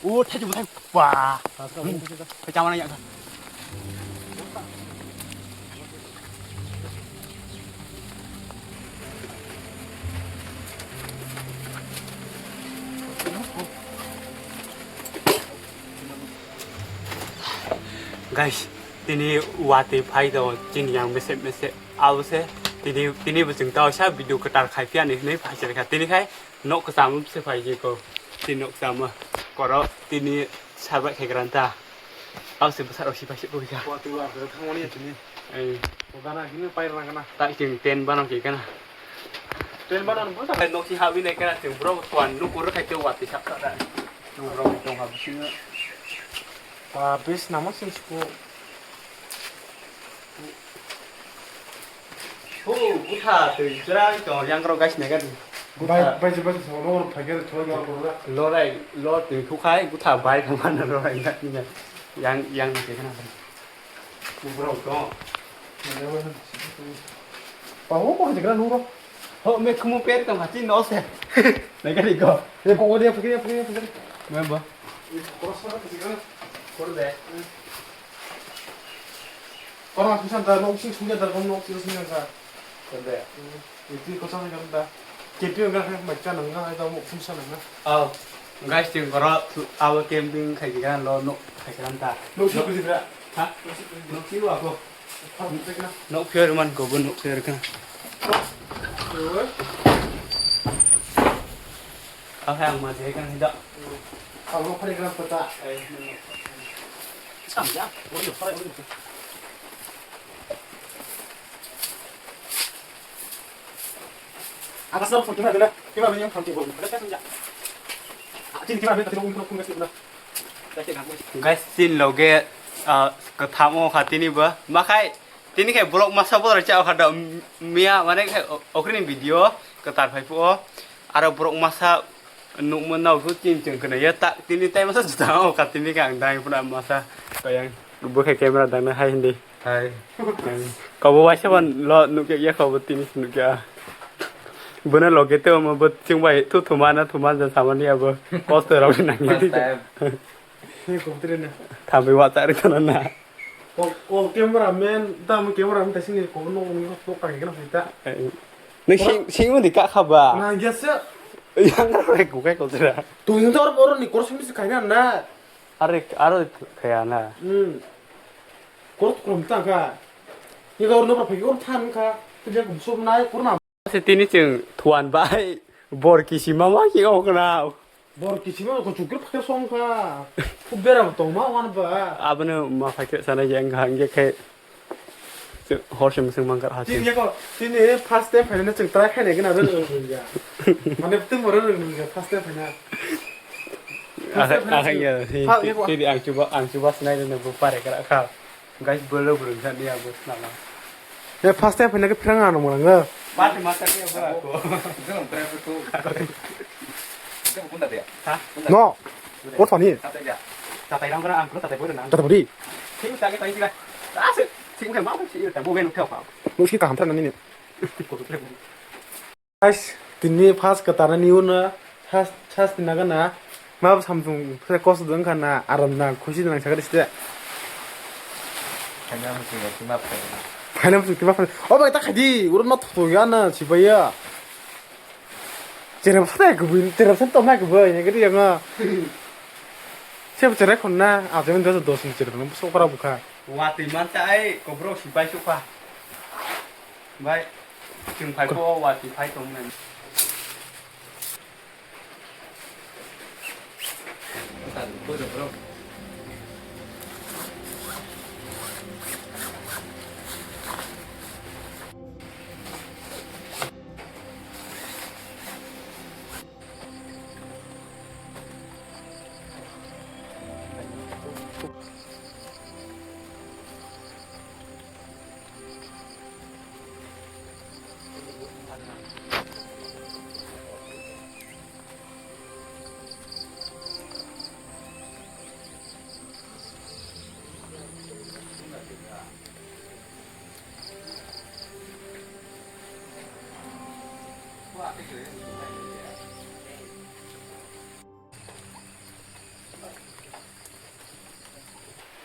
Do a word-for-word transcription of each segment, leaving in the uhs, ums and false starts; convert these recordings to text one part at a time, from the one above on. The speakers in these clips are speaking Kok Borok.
O, thai jubui thai. Wah. Thai chamana ya. Guys, tini watwi phai do chini yang mese mese. Abo se tini, tini bo chwng tao sa video kwtal khai phiya ni hwnwi phai se kha. Tini khai nok kwcham se phai je ko. Tini nok kwcham koro tini sarbai khai gran ta. Abo se bwsarok si phai se pui kha. Watwi watwi thangmani ya tini. Ei. O gana hwnwi pai rang gana. Ta chwng tent banam khe gana. Tent banam bo ta. Nok si habi nai kana chwng bro twan nuk ur khai te watwi sak ta. Nuk bro tong ha bisingo. Ba bis namo sing sku. Hu, gutha twi chwrai tong yang rok guys nai gadi. Bai, gutha. Bai, bai, bai, bai, bai, bai, bai, bai, bai, bai, bai. Lorai, lor twi thukhai, gutha bai thangmano lorai yang, yang, yang ni khe khna. Bro, tong. Ba, ho, ko jikra nuro. Ho, me khumu per tong hati no se. Nai gadi go. Ye, ko, ye, ye, ye, ye. Me ba. Ko, sa, jikra. Kor de. Korma kisa da nok sing sungya da kom nok sing sungya da. Kande. Iti kosa nang da. Kepi ga ha ma cha nang ga da nok sing sa nang. Oh, guys, ting koro abo camping khai ga lo nok khai ga da. Nok sing kuji da. Ha? Nok sing wa ko. Nok sing na. Nok pior man ko bo nok pior ka. Oi. Akhai ang ma je kan hida. Ang nok phari gram pata. Samja, oi phari oi. Aga sar photo na dena. Kiba bini photo ko. Ada kan ja. Tin kiba bini photo ko. Guys, sin loge, ah, kathamo khatini ba. Makai Tini khe borok masa borok cha kha da miya mane khe okrini video kwtal phai phuo aro borok masa nukmano phu tin chwng khna ya ta tini tai masa juta o kha tini khe ang dai phuna masa kayang bo khe camera dang na hai hindi hai kabo waisa ban lo nuk ya kabo tini nuk ya bono loge te omo bo chwng bai thu thuma na thuma ja samani abo kosto rok nang First time. Ni kobtire na. Thambi wa chari tana na. Ko, ko camera man, ta mo camera man ta sini ko no no to ka kena ta. Ni sing sing mo di ka khaba. Na ya se. Yang re ko kai ko tira. Tu ni tor boro ni kor simi se kaina na. Are aro khaya na. Hmm. Kor krom ta ka. Ni kor no pa phi kor than ka. Tu je kum sum nai kor na. Se tini chwng thuan bai bor kisi mama ki o khna. Bor kisi ma ko chukir phakhe song kha. Khub bera bo tong ma wan ba. Abano ma phakhe sana yang hang ye khe. Hor se musung mangkar ha. Tin ye ko, tin ye first time phaina chwng try khaina gina ro ro ya. Mane tin bor ro ro ya first time phaina. Akhai ya. Tiri ang chuba ang chuba sinai ne bu pare kra kha. Guys, bolo bro, bisa dia bos nama. Ya first time phaina khe phrang ano mangga. Mati mata dia bro. Jangan try tu. Jangan pun tak dia. Ha? No. What funny? Tatai dia. Tatai rang kena angkro tatai boy nang. Tatai bodi. Sing tak tatai sih. Asik. Sing kan mau sih tamu ben kau kau. Musi kaham tran nani ni. Guys, tini first kwtarnani uno sas-, sasti nagana ma samsung khe kosok wngkha na aram na khusi nang sakha site. Phaina muchung ya kima phaina. Phaina muchung kima phaina. O bai ta khaidi, uro ma thok ya na sibaya. Cherem sa ta kubui, cherem sa to ma kubui, ya gidi ya nga. Siapa cerai khonna, aja men dos dos ni cherem sok para bukha. Watwi mansa ai kobrok sipai sukha. Bai, chwng phai ko watwi phai tong nai.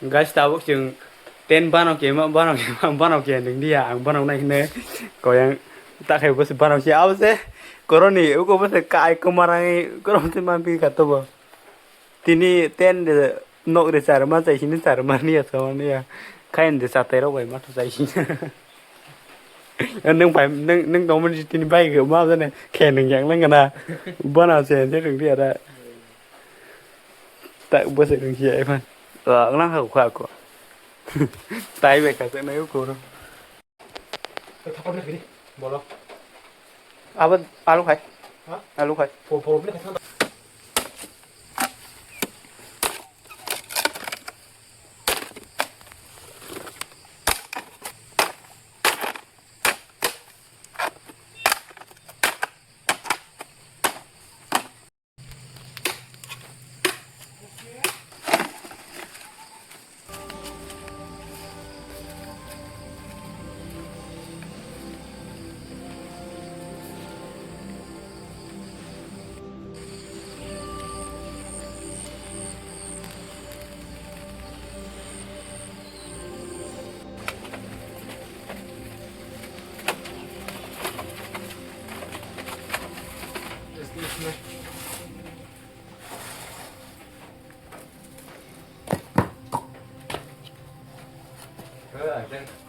Guys, tabuk chwng ten bano kema, bano kema, bano kema nung dia, ang bano nai hwnwi koyang takhai bwswk bano khe abo se koroni uko bwswk kai kwmarangwi korom se manpi kha tobo. Tini ten de nok de charma chai sini charma niya sama niya. Khain de chatai rok bai matha chai sini. Nung bai nung nung dong mani tini bai ge ma jane khe nung yang nang kana. Bana se de rung dia da. Tak bose rung sia evan. Nang ha kha ko. Tai bai kha nai ko. Bolo. Abo alu khai. Ha? Alu khai. Po, po, bini khai.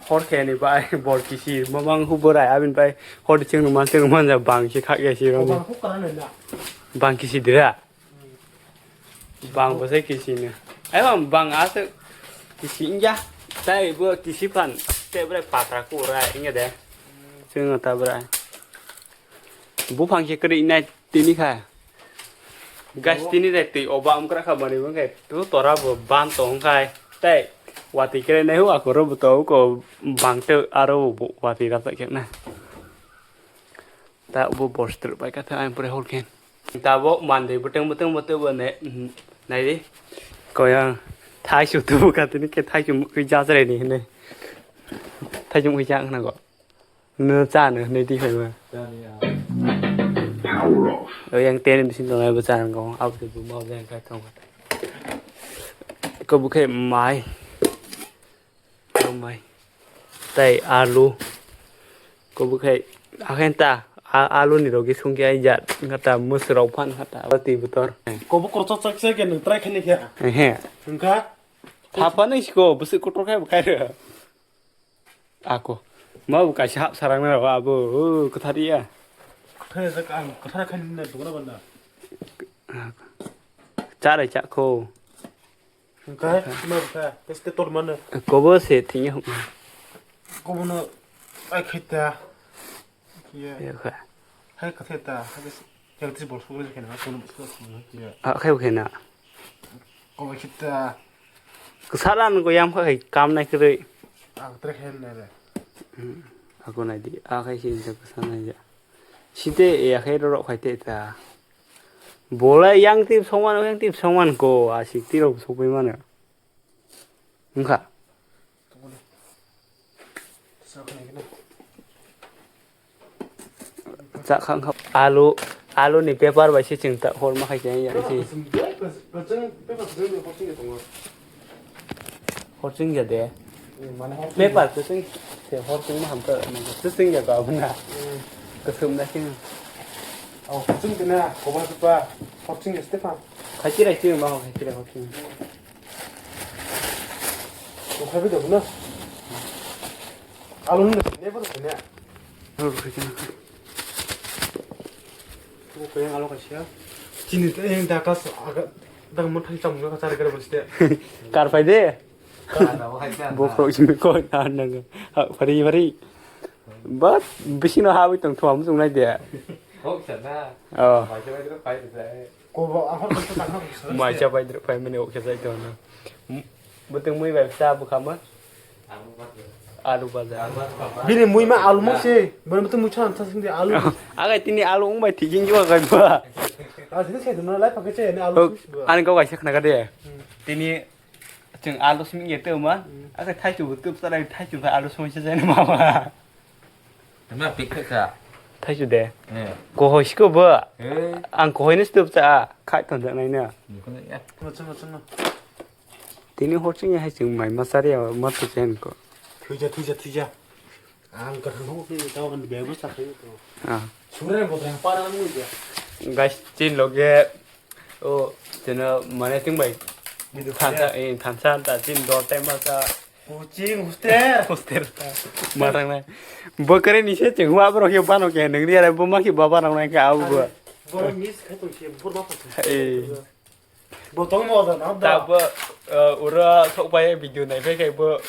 Hor khe ni bai bor kisi mamang hu borai abin bai hor chwng man chwng man ja bang si khak ya si ro. Bang kisi dira. Bang bo se kisi ne. Ai bang bang a se kisi ingya. Tai bo kisi pan te bre patra ku ra ingya de. Chwng ta bre. Buphang se kwrwi nai tini kha. Guys, tini de twi oba amkra kha bani bangkhe tu tora bo ban tong khai. Tai watwi kre nai hu akoro bo to ko bang te aro bo watwi rap ta khe na. Ta bo bor str bai ka ta ang pore hol khen. Ta bo man de buteng buteng buteng bo ne nai de. Koyang thai su tu ka tini khe thai su mukhi ja jare ni ne. Thai su mukhi ja na go. Nw chano hwnwi twi phai ma. Chani ya. O yang ten bisin tongnai bo chano ko abo se buma bo yang khai thong. Ko bwkhai mai. Ko mai. Tai alu. Ko bwkhai akhen ta a-, alu ni rogi sungkhe ai jat ngata musrok phan ngata abo twi butor. Ko bo korchok chak chak ke nw try khani khe. He. Wngkha. Thapa nai siko bwswk kotor khai bwkhai rw. Ako. Ma bo kaisa hap sarang na abo, o, kwthar ya. Kwthar jak ang, kwthar khai nini dogona banda. Charai chakho. Kai, ma ka, teste tor mana. Kobo se thingya hukma. Kobo no, ai khita. Ya. Ya kha. Hai kwthar ta, hai yang tis bol sugri kena, kono bol sugri kena. Ah, khai kena. Kobo khita. Kwsala nungko yam kha khai kam nai kwrwi. Ang tre khe nai re. Hmm. Ako nai di. A khai si inta kwsa nai ya. Site ya khai rorok khai te ta. Bola yang tip songman, yang tip songman ko asik tirok sokoi mano. Wngkha. Sa khai kena. Cha khang khap alu, alu ni paper bai se chwng ta hor ma khai khe ya si. Paper kwchwng, paper kwchwng ni hor chwng tongo. Hor chwng ya de. Mane hor chwng. Paper kwchwng se hor chwng ma ham ta. Kwchwng ya ga buna. Hmm. Kwchwng na chwng. Oh, kwchwng de na, koba pa. Hor chwng ya Stefan. Khai chirai chwng ma khai chirai hor chwng. Ko khai bi de na. Alu ni ne ba ne. Hor khai chwng. Bo kaya alo kaisa. Chini tei da kas aga da mo thang cham ga char gara boste. Kar phai de. Kar da bo khai cham. Bo khro simi ko na nang. Ha phari phari. Ba bisino ha wi tong thwa mo nai de. Hok sa na. Oh. Mai sa bai phai de. Ko bo a hor ko ta hor. Mai sa bai phai mene ok sa to na. Bwtwng mui bai sa bwkha ma? Alu baja. Bini mui ma alu mok se. Bini bwtwng mui chana thasing de alu. Agai tini alu wng bai thijing jua gai ba. Alu sini se dum lai pakai che ne alu. Ani kau kaisa khna ka de. Hmm. Tini chwng alu simi ye teu ma. Hmm. Agai thaichu bwtwng sarai thaichu alu simi se jai ma ba. Ema pik kha. Thaichu de. Eh. Kohoi siko bo. Eh. Ang kohoi ni stop cha. Khai ton jak nai na. Nukho na ya. Chuma, chuma, chuma. Tini hor chini hai chwng mai ma chari ya ma tu chen ko. Thuja, thuja, thuja. Ang ka thang ho ni ta kan be bo sa khai to. Ah. Sure bo tra pa na mu ja. Guys, chin loge o chena mane ting bai. Video thansa, eh, thansa ta chin dor time ma ta. Coaching hostel. Hostel. Marang nai. Bo kare ni se cheng wa bro ke bano ke nang ri ara bo ma ki baba nang nai ka abu bo. Boro miss kha tong se bor ba pa. Eh. Bo tong mo da na da. Ta bo, eh, ura sok bai video nai bai kai bo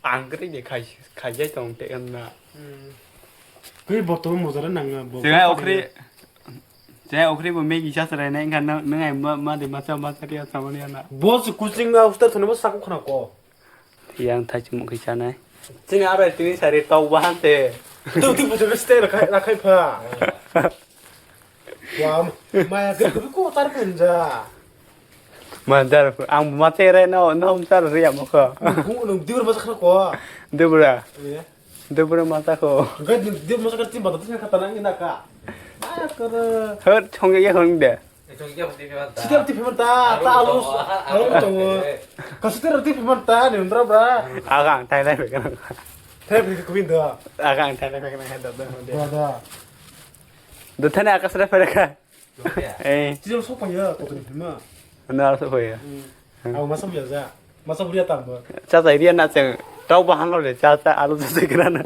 ang kare ni khai khai jai tong te kan na. Hmm. Koi bo tong mo da nang bo. Jeng ai okri. Jeng ai okri bo Maggie sa sare nai kan nang ai ma ma de ma sa ma sa ri sa ma ni na. Bo coaching hostel thani bo sa ko khna ko. Yang thai chumuk khe chanai. Chini arai tini sari tok bahan te. Tu tu putu ste rakhai rakhai pha. Wa maya ke tu ko tar penja. Manjar ang ma te re no no tar ri amo kho. Ku no dur ma khna ko. Debra. Iya. Debra ma ta kho. Ga dur ma ka tin ba ta ka ta nang ina ka. Aya kar. Hot chong ya hong de. Sitera tip hemen ta, ta alus, alus tongo. Kasitera tip hemen ta, ni undra bra. Agang tai lai pekana. Thep ni kubin da. Agang tai lai pekana da da. Da da. Do thane akas ra pekana. Eh. Sitera so paya, to ni ma. Na so paya. Aw masa biya ja. Masa buriya tang ba. Cha cha iriya na cheng. Tau bahan lo le cha cha alu cha cha kena na.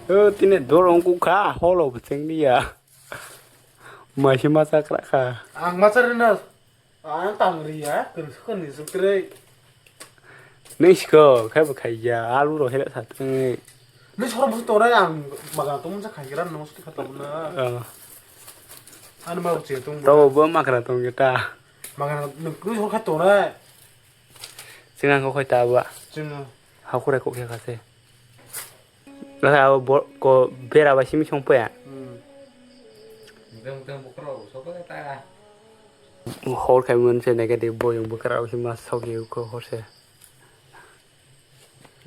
O, tini dor ongkuk kha, holo bwswng liya. Maisi masa kra kha. Ang masa rina. Ang tang ri ya, kung sukun ni sukre. Nung siko, khai bo khai ya, alu ro hela sa tang. Ni soro busu tonai ang maga to mun sa khai gra no sukha to na. Oh. Ano ma che tong. To bo makra tong ta. Maga nung soro khai tonai. Singa ko khai ta ba. Singa. Hakure ko khe kase. Nasa abo bo-, ko bera bai simi song paya. Hmm. Deng, deng, bukrok, sobo ta. Hor khai mon se negative boyong bukrok sima sok ye ko hor se.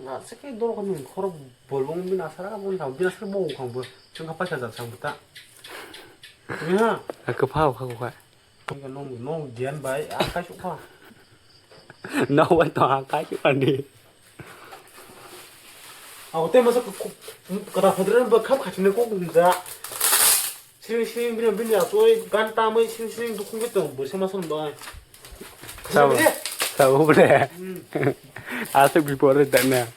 Na, se ke dor ko min khoro bolbong bin asara, bon thang, bin asara bo khang bo. Chung ka paisa jan sang buta. Ni ha. Ka pha kha ko khai. Nong, nong dian bai, akai sukha. Nong bai to akai sukha di. Ako te masa ko, ko, kata phadre ba khap khachine ko gumja. Sing sing bini bini asoi gan tamai sing sing dukung ke tong bo sama son bai. Sabo, sabo bre. Hmm. Asuk bipore dana.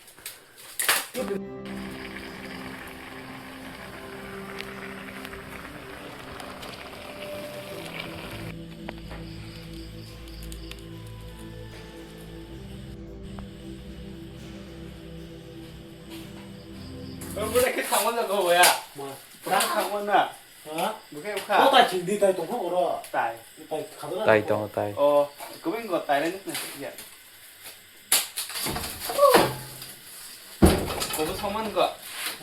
Bwlai khe thangma jago ya. Ma. Bwlai thangma na. Ha? Bwlai kha. O tai ching di, tai tong kho oro. Tai. Tai khadana. Tai tong, tai. O, kubui go tai le nukna ya. Kobo songman go.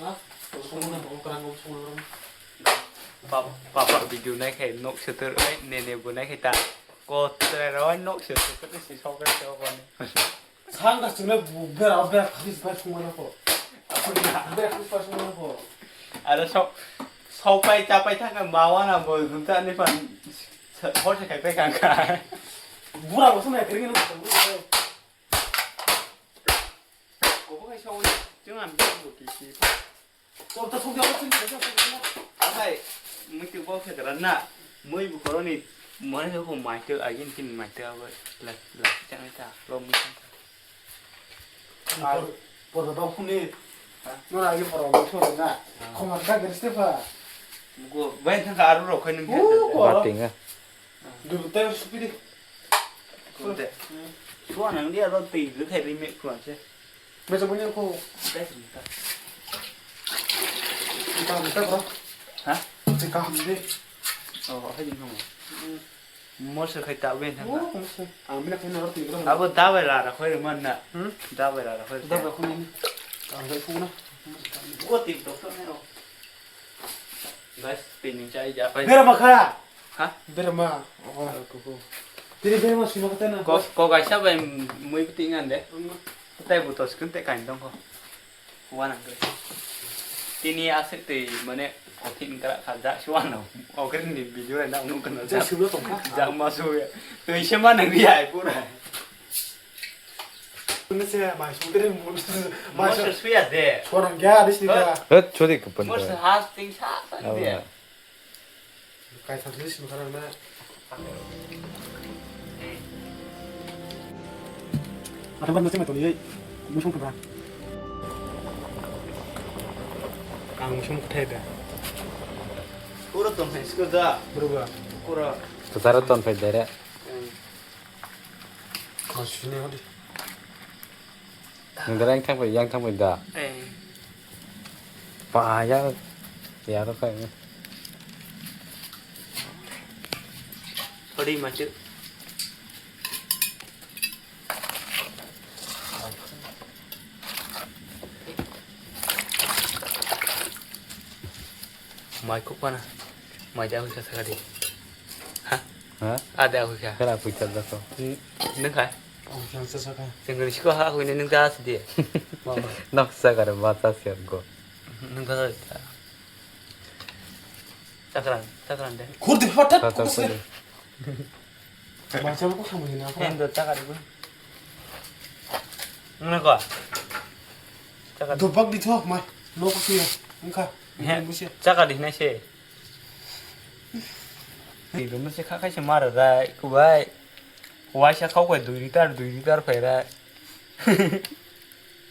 Ha? Kobo songman, kobo kwrang, kobo songman. Papa, papa video nai khai nok setur, oi, nene bo nai khai ta. Ko tre roi nok setur, ko si sok re sok ni. Sangka chwngno bera bera khapis bai songmano kho. Bera khapis bai songmano kho. Aro sok, sok pai cha pai thangka mawana bo gumta ni pan hor se khai pai kangka. Bura bo sumai kring no. Kobo khai sok, chwng am bo ki ki. Chorta songya, chorta songya. Akhai, muitu bo khe gran na. Mui bu koroni, mane ko maitu, agin kin maitu abo la, la, chang ta, lo mi. Por, por da khuni. Ha? No agi por lo so na. Ha. Khomar ka gerste pa. Go, bai thang ka aru ro khoi nung. Uh, ko. Batinga. Dubte supidi. Kunte. Suan ang dia ro tei ri khai ri me kuan se. Meja punya ko. Dai sini ta. Kita minta bro. Ha? Kita hamdi. Oh, apa jing kamu? Mor se khai ta ben thang. Oh, mor se. Ang mina khai na ro tei ro. Abo dabai la ra khoi man na. Hmm? Dabai la ra khoi. Dabai khoi ni. Ang dai fu na. Ko tei doctor ne ro. Guys, tini chai ja pai. Bera makha. Ha? Bera ma. Oh, kuku. Tini bera ma sima kata na. Ko, ko kaisa bai mui piti ngan de. Tei buto skun te kain dong ko. Wana ko. Tini asik tei mane kotin kara kha ja suan no. Ogre ni video na unu kana ja. Ja sima tong kha. Ja ma su ya. Tei se ma nang ri ai pura. Mese mai sungdere mu. Mai Mose su suya de. Sonang ya dis ni ka. Het chodi ko pen. Mose has ting sa sa de. Kai thang dis ni khara na. Atang ban mese mai toni. Musung ka. Ang musung ka thai da. Pura ton hai sko da. Pura. Pura. Kasara ton hai dere. Masini hodi. Nang dara yang thangbai, yang thangbai da. Eh. Pa ya, ya ro kai. Hodi machu. Mai kuk pana. Mai ja huisa sakadi. Ha? Ha? Ada huisa. Kara huisa da ko. Nung khai? Oh, yang sasa ka. Jeng gari siko ha huine nung ja sidi. Mama. Nok sa kare ma sa siap go. Nung ja sa. Takran, takran de. Khur di fatat. Fatat ko sir. Baca ko sama ni apa? Endo takar bu. Nung ko. Takar. Dobak di tho mai. Nok sih ya. Engka. He. Busia. Takar di nai se. Twi rwma se kha khaisa mara rai kubai. Waisa khau kai dui litar, dui litar phai rai.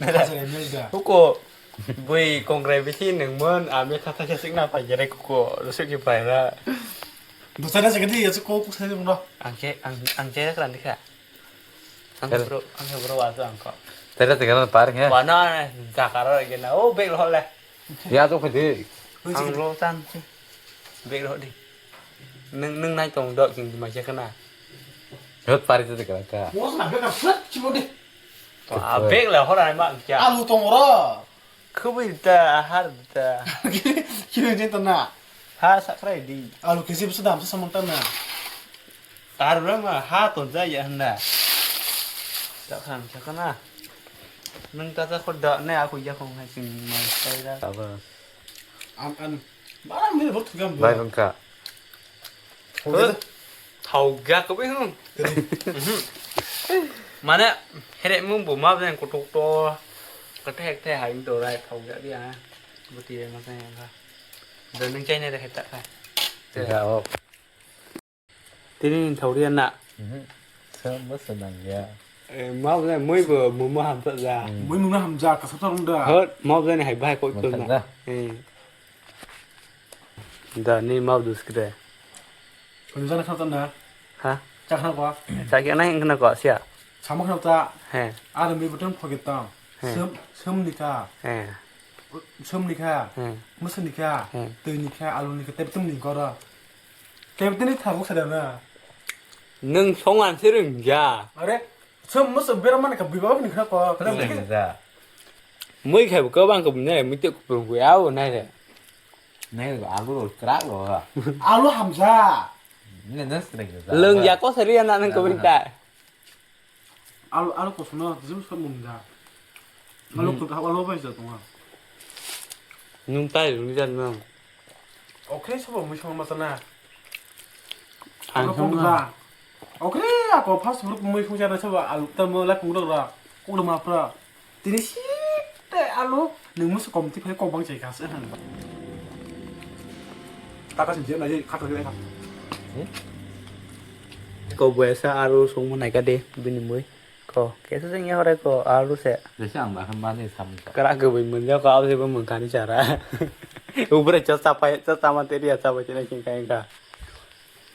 Khacha rai mil da. Huko bui kongrai bithi nungmon, ami kha khaisa sikna phai gere kuko, rusuk ki phai ra. Dusana se gadi yasu ko ku sai mno. Angke, ang, angke kran dikha. Ang bro, ang bro wasu angko. Tera tera par he. Wana jakaro gena, oh bek hole. Ya to khadi. Ang lo tan si. Bek ro di. Nung, nung nai tong do king di ma se kana. Hot pari to de kala ka. Mo na bek na flat chimo de. To a bek la hora ma kya. Alu tong ro. Khubui ta har ta. Kilo je to na. Ha sakrai di. Alu kesi bisa dam sa samon ta na. Tarura ma ha tonjak ya hwnda. Takhang sakana. Nung ta ta khod da ne aku ya khong hai sing mai sai da. Aba. An, an. Bara mil bot gam. Bai bangka. Thau ga ko bai hung. Mane here mung bo ma ben ko tok to. Ka thek thek hai to rai thau ga dia. Buti ma sai ga. Da nung chai ne re ta ka. Ga o. Tini ni thauria na. Mhm. Sa, ma sa nang ya. Eh, ma bla mui bo mumo hamsa ja. Hmm. Mui mumo hamja ka sa thong da. Hot, ma bla ni hai bai ko to na. Eh. Da ni ma dus kre. Ko jana kha na. Ha? Cha kha ko. Cha ke na hing na ko sia. Sama kha ta. He. Ar mi button phogit ta. He. Sem, sem ni ka. He. Somni kha, Hmm. Mwswkni kha, Hmm. Twini kha, aluni kha, tei twmni koro. Tei twini thabuk sa dana. Nwng songan se rwngya. Are, som mwswk bera mani kha bui baba ni kha ko. Rwngya. Mui khai bo kwbang khe buinai, mui tei kupulung kui abo nai re. Nai re, alu ro krak ro. Alu hamja. Ne, ne, sreng ja. Lwng ya ko sari ya na nang ko bin ta. Alu, alu ko sono, jim so mung ja. Alu Hmm. Ko, alu bai ja tonga. Nung tai lung ja nang. Okhe sabo mui song ma sana. Ang Alu song ko ma. Ba. Okhe ako fast food mui song ja na sabo alu ta mo la kung ra. Kung ma pra. Tini si te alu nung musu kom ti phai kok bang chai kas. Taka sin je na je khat ra. Hmm? Ko boya sa alu song mo nai ka de bini mui. Ko, kesa jeng ya hore ko, alu se. Jesa ang bahkan mani sam ko. Kara ke bai mun ja ko, alu se bai mun kani chara. Ubre cha cha pai, cha cha ma te ria cha bai chene king kai ka.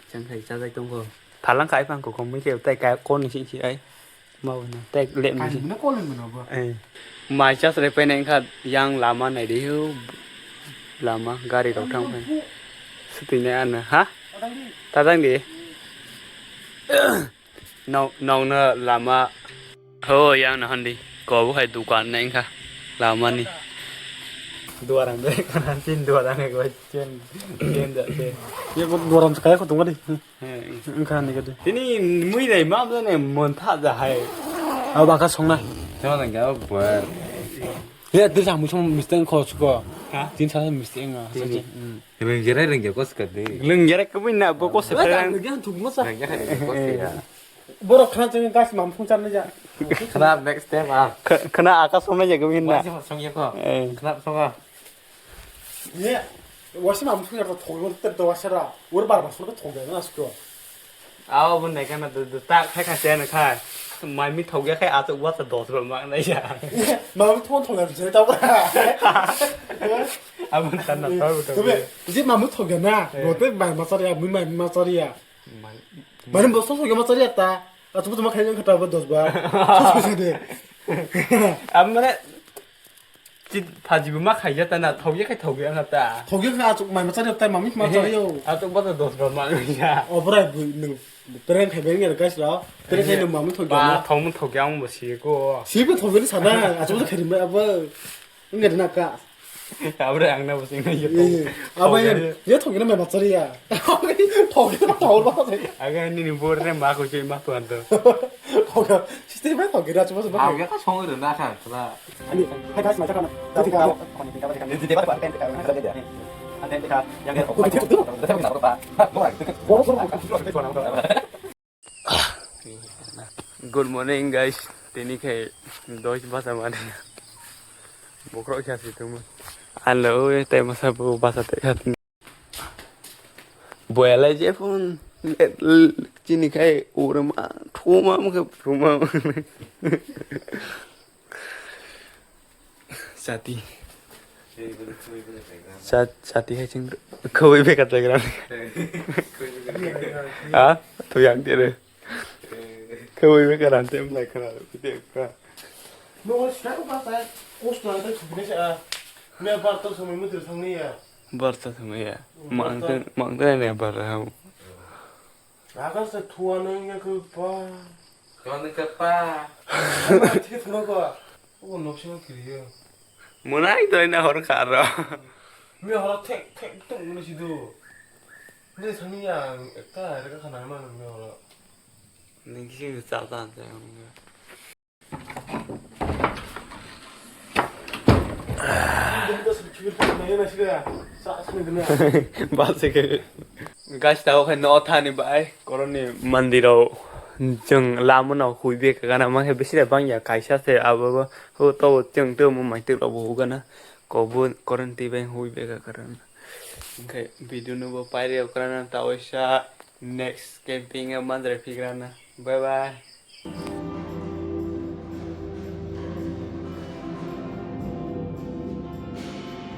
Chang khai cha jai tong ko. Thalang kai pang ko, ko mui ke tai kai ko ni si si ai. Mau na, tai le mi si. Kai mun ko le mun ba. Eh. Mai cha sre pe neng kha yang lama nai de hu. Lama gari rok thang phai. Suti ne ana, ha? Tadang di. Nong, nongno lama. Ho, yang no handi. Ko bo khai dukan nai kha. Lama ni. Duarang de, kanan chin duarang ko chen. Chen da de. Ye ko duarang kaya ko tunga di. He. Engkha ni gadi. Tini mui nai ma ne mon tha ja hai. Abo baka songna. Tama nang ga bar. Ye, dil sa mui song mistake ko suko. Ha? Tin sa mistake nga. Tini. Hmm. Renggerai rengge kos ka de. Lenggere kami na bo kos Wah, sekarang. Jangan lagi yang tunggu sa. Rengge hai rengge kos ya. Borok khana chengin gas mam phung charni ja. Khana next time ah. Khana akas somna jaga min na. Wajib song ya ko. Eh. Khana song ah. Ye, wasi mam phung ya to thong ter to wasara. Ur bar bar song to thong ya na sko. Aw, bun nai kana du, du, ta khai kha chen khai. Mai mi thok ya khai, atuk wa ta dos ba ma nai ya. Mam thon thon ya je ta ba. Abun tan na ta bu to. Tobe, je mam thok ya na. Eh. Rote mai ma sar ya, mi mai ma sar ya. Mai. Mai bo so so ya ma sar ya ta. Atuk bu ma khai ka ta ba dos ba. So so de. Amre Chit phaji bo ma khaija ta na, thokya khai thokya na ta. Thokya khai achuk mai ma chari tai mami ma chari yo. Achuk ba ta dos ba ma ya. O brai bu nung prank khai beng ya guys ra. Prank khai nung mami thokya na. Ba thok mun thokya ang bo si ko. Si bo thokya ni sana. Achuk ba khai ma abo. Nge na ka. Abre ang na bo sing na yo. Abo ya thokya na mai ma chari ya. Thokya na thokya ba. Aga ni ni bor re ma ko choi ma to an to. Thokya. Siste mai thokya ra achuk ba. Ang ya ka song re na kha. Ani, hai guys, mai chakana. Tadi ka. Good morning, guys. Tini khe dois basa mani. Bokrok khe asi tongmo. Alo, tei masa bo basa tei kha. Boyalai je phone chini khai urma thuma mukhe thuma. Chati. Chat chati hai ching khawai be kata gram. Ha? Tu yang tire. Khawai be karan tem lai khara. Pite ka. No, sna ko pasa. Kosto ta khubine sa. Me bar to samai mutir thangni ya. Barta thumaya. Mangta mangta ne bar ham. Akas ta thua nang ya ko pa. Thua nang ka pa. Thik thua ko. O no sing kiriyo. Munai doi na hor kharo. Me hor thek thek tung ni sidu. Ni thani ya ekta rega khana ma me hor. Ning kisi sa ta ta. Guys, tao khe no thani bai koroni mandirao jeng lama no hui be kagana ma khe bisi bang ya kaisa se abo bo to jeng to mo mai tiro bo hugana ko bo koroni ti bai hui be kagana. Khe video no bo paire okrana tao sa next camping mandre fikrana. Bye bye.